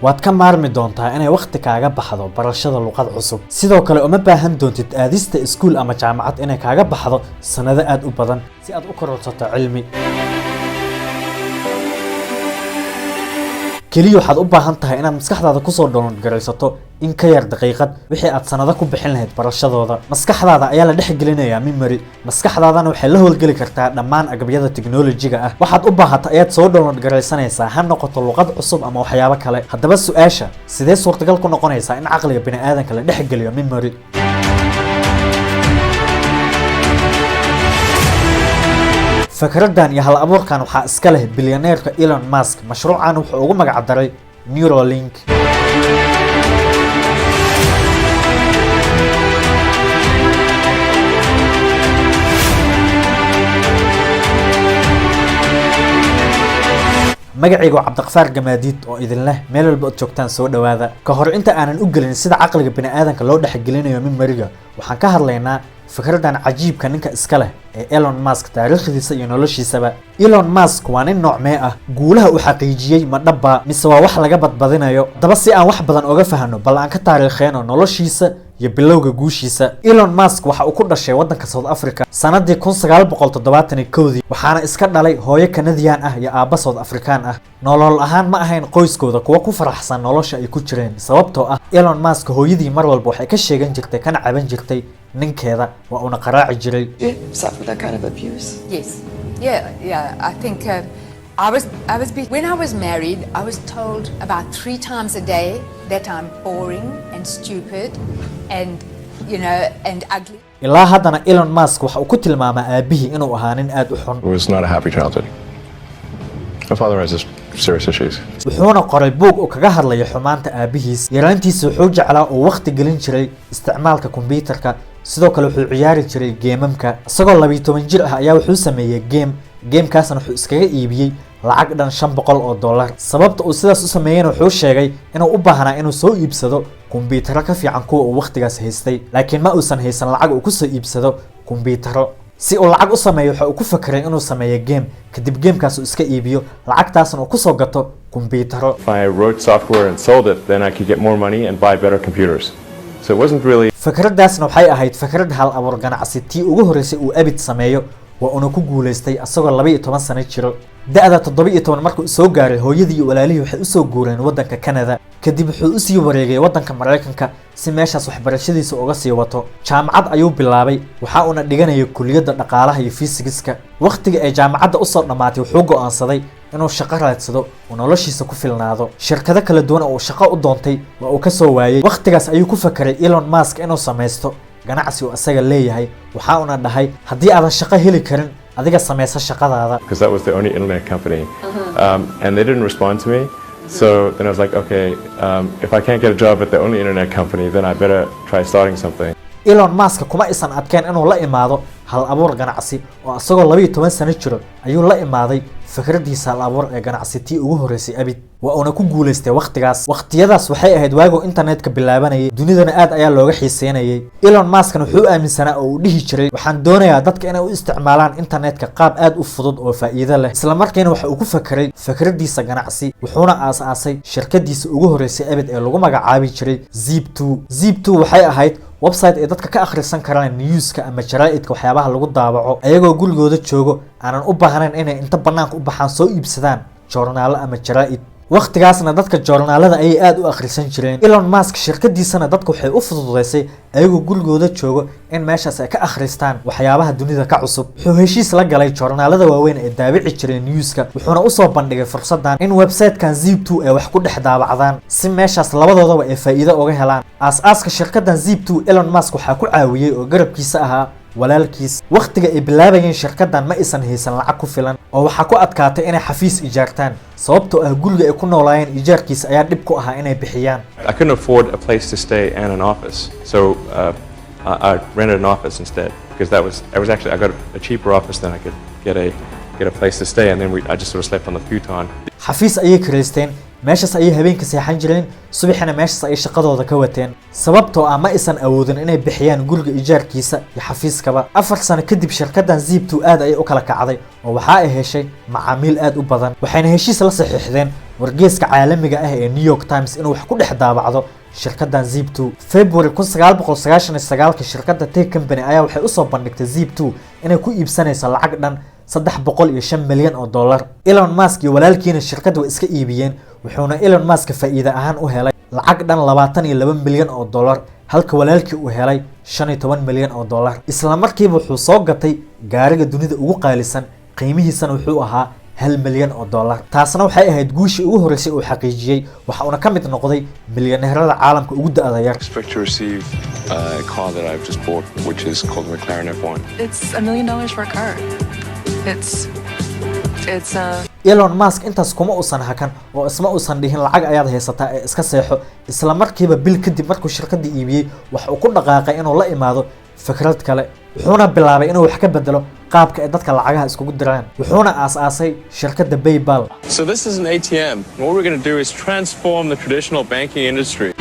Waad ka maarmi doontaa inay waqti kaaga baxdo barashada luqad cusub. Sidoo kale, uma baahan doontid aadista iskuul ama jaamacad inay kaaga baxdo sanado aad u badan si aad u kororsato cilmi. Keliya waxaad u baahan tahay inaad maskaxdaada kusoo download garaysato in ka yar daqiiqad wixii aad sanado ku bixin lahayd barashadooda. Maskaxdaada ayaa la dhex gelinayaa memory, maskaxdaadana waxay la howlgeli kartaa dhammaan agabyada teknolojiga ah. Waxaad u baahata ayaad soo download garaysanaysaa, ha noqoto luqad cusub ama waxyaabo kale. Haddaba su-aasha: sidee suurtagal ku noqonaysaa in caqliga bini'aadanka la dhex geliyo memory? Fikraddan iyo hal abuurkan waxaa iska leh bilyaneerka Elon Musk. Mashruucan wuxuu ugu magac daray Neuralink. Magacaygu waa Cabdiqafaar Gamaadiid oo idin leh meel walba ood joogtaan soo dhowaada. Ka hor inta aanan u gelin sida caqliga bini'aadanka loo dhexgelinayo memoryga, waxaan ka hadlaynaa fikraddan cajiibka ninka iska leh ee Elon Musk, taariikhdiisa iyo noloshiisaba. Elon Musk waa nin noocmee ah? Guulaha uu xaqiijiyey ma dhaba mise waa wax laga badbadinayo? Haddaba si aan wax badan oga fahno, bal aan ka taariikheyno noloshiisa iyo bilowga guushiisa. Elon Musk waxa uu ku dhashay waddanka South Africa sanadii 1971-dii, waxaana iska dhalay hooyo Canadian ah iyo aabba South African ah. Nolol ahaan ma ahayn qoyskooda kuwa ku faraxsan nolosha ay ku jireen, sababtoo ah Elon Musk hooyadii mar walba waxay ka sheegan jirtay kana caban jirtay ninkeeda, waa uuna qaraaci jiray. You suffer that kind of abuse? Yes. Yeah. I think I was, when I was married, I was told about three times a day that I'm boring and stupid and ugly. Ilaa haddana Elon Musk waxa uu ku tilmaamaa aabihii inuu ahaa nin aad u xun. It was not a happy childhood. My father has his serious issues. Wuxuuna qoray buug uu kaga hadlayo xumaanta aabihiis. Yaraantiisa wuxuu jeclaa uu waqti gelin jiray isticmaalka kombiyuutarka. Sidoo kale wuxuu ciyaari jiray geemamka. Isagoo 12 jir ah ayaa wuxuu sameeyey game, gamekaasna wuxuu iskaga iibiyey lacag dhan $500. Sababta uu sidaas u sameeyeyna wuxuu sheegay inuu u baahnaa inuu soo iibsado kombiyuutarro ka fiican kuwa uu waqtigaas haystay, laakiin ma uusan haysan lacag uu kusoo iibsado kombiyuutarro. Si uu lacag u sameeyo, waxa uu ku fakeray inuu sameeyo game, kadib gamekaas uu iska iibiyo, lacagtaasna uu kusoo gato kombiyuutarro. If I wrote software and sold it, then I could get more money and buy better computers. So it wasn't really Fikraddaasna waxay ahayd fikrad hal abuur ganacsi tii ugu horreysay uu abid sameeyo, waa uuna ku guulaystay asagoo 12 sano jiro. Da'da 17 markuu soo gaaray, hooyadii iyo walaalihii waxay usoo guureen waddanka Canada. Kadib wuxuu usii wareegay waddanka Maraykanka si meeshaas waxbarashadiisa uga sii wato. Jaamacad ayuu bilaabay, waxa uuna dhiganayay kuliyadda dhaqaalaha iyo fiisigiska. Waqtiga ay jaamacadda usoo dhammaatay, wuxuu go'aansaday inuu shaqo raadsado oo noloshiisa ku filnaado. Shirkado kala duwan oo uu shaqo u doontay waa uu kasoo waayey. Waqtigaas ayuu ku fakeray Elon Musk inuu samaysto ganacsi uu isaga leeyahay, waxa uuna dhahay: haddii aadan shaqo heli karin, adiga samaysa shaqadaada. Because that was the only internet company. And they didn't respond to me. So then I was like, okay, if I can't get a job at the only internet company, then I better try starting something. Elon Musk kuma isan adkeen inuu la imaado hal abuur ganacsi, oo isagoo 12 sano jiro ayuu la imaaday fikradiisa hal abuur ee ganacsi tii ugu horreysay abid, waa uuna ku guulaystay waqtigaas. Waqtiyadaas waxay ahayd waaguu internetka bilaabanayay, dunidana aad ayaa looga xiiseynayay. Elon Muskna wuxuu aaminsanaa oo uu dhihi jiray: waxaan doonayaa dadka inay u isticmaalaan internetka qaab aad u fudud oo faa'iido leh. Isla markiina waxa uu ku fakeray fikradiisa ganacsi, wuxuuna aas-aasay shirkadiisa ugu horreysay abid ee lagu magacaabi jiray Zip2. Zip2 waxay ahayd website ay dadka ka akhrisan karaan newska ama jaraa'idka, waxyaabaha lagu daabaco, ayagoo gurigooda joogo, aanan u baahnayn inay inta banaanka u baxaan soo iibsadaan joornaalo ama jaraa'id. Waqtigaasna dadka joornaalada ayay aad u akhrisan jireen. Elon Musk shirkadiisana dadka waxay u fududeysay ayagoo gurigooda joogo in meeshaas ay ka akhristaan waxyaabaha dunida ka cusub. Wuxuu heshiis la galay joornaalada waaweyn ee daabici jiray newska, wuxuuna usoo bandhigay fursadan in website-kan Zip2 ay wax ku dhex daabacdaan, si meeshaas labadoodaba ay faa'iido uga helaan. Aas-aaska shirkadan Zip2 Elon Musk waxaa ku caawiyey oo garabkiisa ahaa walaalkiis. Waqtiga ay bilaabayeen shirkadan ma aysan haysan lacag ku filan, oo waxaa ku adkaatay inay xafiis ijaartaan, sababtoo ah guriga ay ku noolaayeen ijaarkiisa ayaa dhib ku ahaa inay bixiyaan. I couldn't afford a place to stay and an office, so I rented an office instead because that was I was actually I got a cheaper office than I could get a place to stay, and then I just sort of slept on the futon. Xafiis ayay kiraysteen, meeshaas ayay habeenka seexan jireen, subaxina meeshaas ayay shaqadooda ka wateen, sababtoo ah ma aysan awoodin inay bixiyaan guriga ijaarkiisa iyo xafiiskaba. 4 sano kadib shirkaddan Zip2 aad ayay u kala kacday, oo waxa ay heshay macaamiil aad u badan, waxayna heshiis la saxiixdeen Wargeeska caalamiga ah ee New York Times inuu wax ku dhex daabacdo shirkaddan Zip2. February 1999-ka, shirkadda tech company ayaa waxay usoo bandhigtay Zip2 inay ku iibsanayso lacag dhan $305 milyan. Elon Musk iyo walaalkiina shirkadda way iska iibiyeen, wuxuuna Elon Musk faa'iide ahaan u helay lacag dhan $22 milyan, halka walaalkii uu helay $15 milyan. Isla markiiba wuxuu soo gatay gaariga dunida ugu qaalisan, qiimihiisana wuxuu ahaa $1 milyan. Taasna waxay ahayd guushii ugu horreysay uu xaqiijiyey, waxa uuna ka mid noqday milyaneerada caalamka ugu da'da yar. Expect to receive a car that I've just bought, which is called the McLaren F1. It's $1 million for a car. It's Elon Musk intaas kuma uusan hakan oo isma uusan dhihin lacag ayaad haysataa ee iska seexo. Isla markiiba bil kadib markuu shirkadda iibiyey, waxa uu ku dhaqaaqay inuu la imaado fikrad kale, wuxuuna bilaabay inuu wax ka bedelo qaabka ay dadka lacagaha iskugu diraan, wuxuuna aas-aasay shirkadda PayPal. So this is an ATM. What we're going to do is transform the traditional banking industry.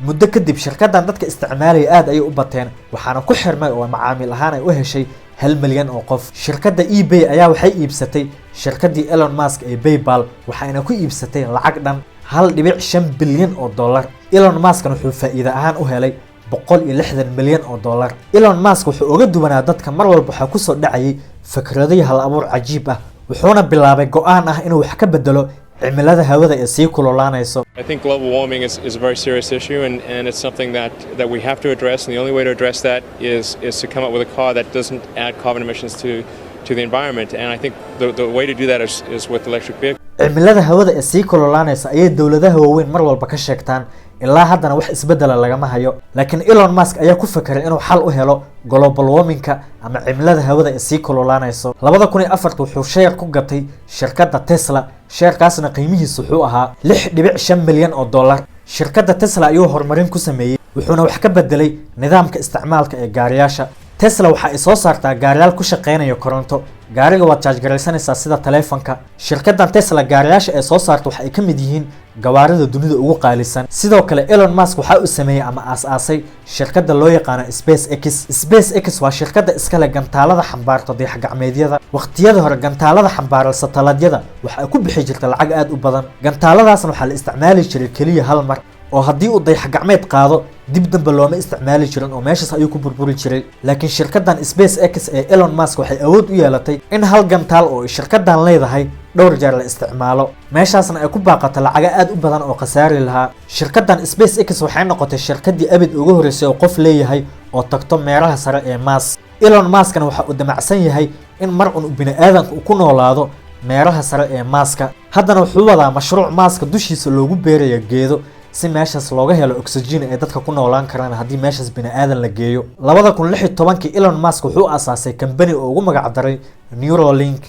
Muddo kadib shirkaddan dadka isticmaalaya aad ayay u bateen, waxaana ku xirmay oo macaamiil ahaan ay u heshay 1 milyan oo qof. Shirkadda eBay ayaa waxay iibsatay shirkaddii Elon Musk ee PayPal, waxayna ku iibsatay lacag dhan $1.5 bilyan. Elon Muskna wuxuu faa'iide ahaan u helay $160 milyan. Elon Musk wuxuu uga duwanaa dadka, mar walba waxaa kusoo dhacayay fikradihii hal abuur cajiib ah, wuxuuna bilaabay go'aan ah inuu wax ka bedelo cimilada hawada ee sii kululaanayso. I think global warming is a very serious issue, and it's something that we have to address. And the only way to address that is to come up with a car that doesn't add carbon emissions to the environment. And I think the way to do that is with electric vehicles. Cimilada hawada ee sii kululaanaysa ayay dowladaha waaweyn mar walba ka sheegtaan, ilaa haddana wax isbedela lagama hayo. Laakiin Elon Musk ayaa ku fakeray inuu xal u helo global warmingka ama cimilada hawada ee sii kululaanayso. 2004-ta wuxuu share ku gatay shirkadda Tesla, sharekaasna qiimihiisu wuxuu ahaa $6.5 milyan. Shirkadda Tesla ayuu horumarin ku sameeyey, wuxuuna wax ka bedelay nidaamka isticmaalka ee gaariyaasha. Tesla waxa ay soo saartaa gaariyaal ku shaqeynaya koronto. Gaariga waad charge garaysanaysaa sida taleefanka. Shirkaddan Tesla gaariyaasha ay soo saarto waxa ay ka mid yihiin gawaarida dunida ugu qaalisan. Sidoo kale Elon Musk waxa uu sameeyey ama aas-aasay shirkadda loo yaqaano Space X. Space X waa shirkadda iskale gantaalada xambaarta dayax gacmeedyada. Waqtiyada hore gantaalada xambaara sataladyada waxa ay ku bixi jirta lacag aad u badan. Gantaaladaasna waxaa la isticmaali jiray keliya hal mar, oo haddii uu dayax gacmeed qaado dib dambe looma isticmaali jirin oo meeshaas ayuu ku burburi jiray. Laakiin shirkaddan Space X ee Elon Musk waxay awood u yeelatay in hal gantaal oo ay shirkaddan leedahay dhowr jeer la isticmaalo, meeshaasna ay ku baaqato lacaga aad u badan oo khasaari lahaa. Shirkaddan Space X waxay noqotay shirkaddii abid ugu horreysay oo qof leeyahay oo tagto meeraha sare ee Mars. Elon Muskna waxa uu damacsan yahay in mar un bini aadanka uu ku noolaado meeraha sare ee Marska. Haddana wuxuu wadaa mashruuc Marska dushiisa loogu beerayo geedo, si meeshaas looga helo oxygen ay dadka ku noolaan karaan haddii meeshaas bini aadan la geeyo. 2016-kii Elon Musk wuxuu aasaasay kambani oo ugu magac daray Neuralink.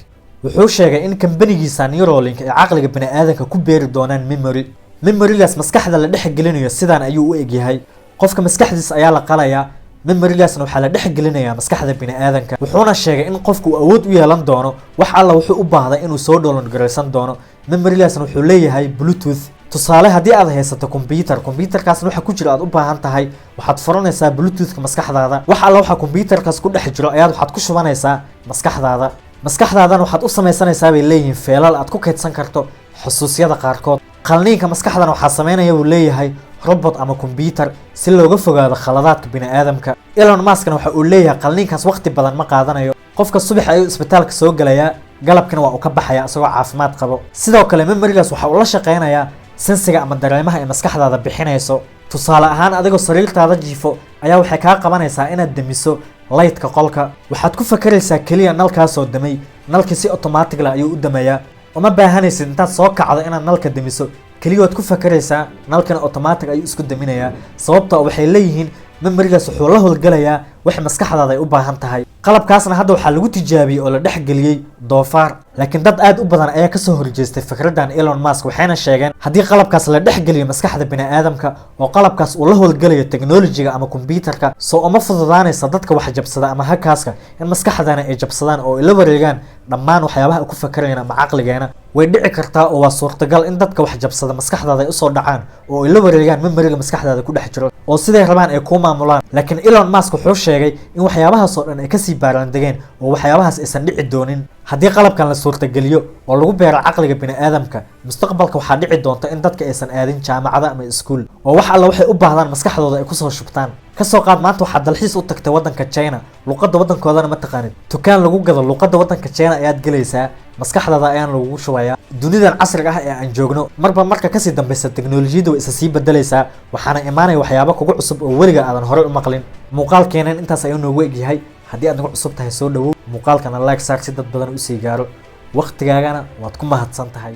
Wuxuu sheegay in kambanigiisa Neuralink ay caqliga bini aadanka ku beeri doonaan memory. Memorygaas maskaxda la dhex gelinayo sidaan ayuu u egyahay. Qofka maskaxdiisa ayaa la qalayaa, memorygaasna waxaa la dhex gelinayaa maskaxda bini aadanka. Wuxuuna sheegay in qofku uu awood u yeelan doono wax alla wuxuu u baahday inuu soo download garaysan doono. Memorygaasna wuxuu leeyahay Bluetooth. Tusaale, haddii aad haysato computer, computerkaasna waxa ku jira aad u baahan tahay, waxaad furanaysaa Bluetoothka maskaxdaada. Wax alla waxa computerkaas ku dhex jiro ayaad waxaad ku shubanaysaa maskaxdaada. Maskaxdaadana waxaad u samaysanaysaa, bay leeyihiin, feelal aad ku kaydsan karto xusuusyada qaarkood. Qalniinka maskaxdana waxaa sameynaya, buu leeyahay, robot ama computer, si looga fogaado khaladaadka bini'aadamka. Elon Muskna waxa uu leeyahay qalniinkaas waqti badan ma qaadanayo. Qofka subax ayuu isbitaalka soo gelayaa, galabkina waa uu ka baxaya isagoo caafimaad qabo. Sidoo kale memorygaas waxa uu la shaqeynayaa sensiga ama dareemaha ay maskaxdaada bixinayso. Tusaale ahaan, adigoo sariirtaada jiifo ayaa waxay kaa qabanaysaa inaad demiso lightka qolka. Waxaad ku fakaraysaa keliya nalkaasoo damay, nalkii si automatically ayuu u damayaa. Uma baahanaysid intaad soo kacdo inaad nalka demiso. Keliya waad ku fakaraysaa, nalkana automatic ayuu isku daminayaa, sababtoo waxay leeyihiin memorygaas wuxuu la howlgalayaa wax maskaxdaada ay u baahan tahay. Qalabkaasna hadda waxaa lagu tijaabiyey oo la dhex geliyey doofaar. Laakiin dad aad u badan ayaa kasoo horjeestay fikraddan Elon Musk, waxayna sheegeen haddii qalabkaas la dhex geliyo maskaxda bini'aadamka oo qalabkaas uu la howlgelayo teknolojiga ama kombyuutarka, soo uma fududaanaysa dadka wax jabsada ama hackerska in maskaxdana ay jabsadaan oo ay la wareegaan dhammaan waxyaabaha ay ku fakarayaan ama caqligeena? Way dhici kartaa oo waa suurtagal in dadka wax jabsada maskaxdaada ay usoo dhacaan oo ay la wareegaan memoryga maskaxdaada ku dhex jiro oo siday rabaan ay kuu maamulaan. Laakiin Elon Musk wuxuu sheegay in waxyaabahaas oo dhan ay kasii baaraandegeen oo waxyaabahaas aysan dhici doonin. Haddii qalabkan la suurtageliyo oo lagu beero caqliga bini'aadamka, mustaqbalka waxaa dhici doonta in dadka aysan aadin jaamacada ama iskuul oo wax alla waxay u baahdaan maskaxdooda ay kusoo shubtaan. Kasoo qaad maanta waxaad dalxiis u tagtay waddanka China, luqadda waddankoodana ma taqaanid. Dukaan lagu gado luqadda waddanka China ayaad gelaysaa, maskaxdaada ayaan lagugu shubayaa. Dunidan casriga ah ee aan joogno, marba marka kasii dambeysa teknolojiyadda way isa sii bedelaysaa, waxaana imaanaya waxyaabo kugu cusub oo weliga aadan horey u maqlin. Muuqaalkeenan intaas ayuu noogu egyahay. Haddii aad nagu cusub tahay, soo dhawow. Muuqaalkana like saar si dad badan usii gaaro. Waqtigaagana waad ku mahadsan tahay.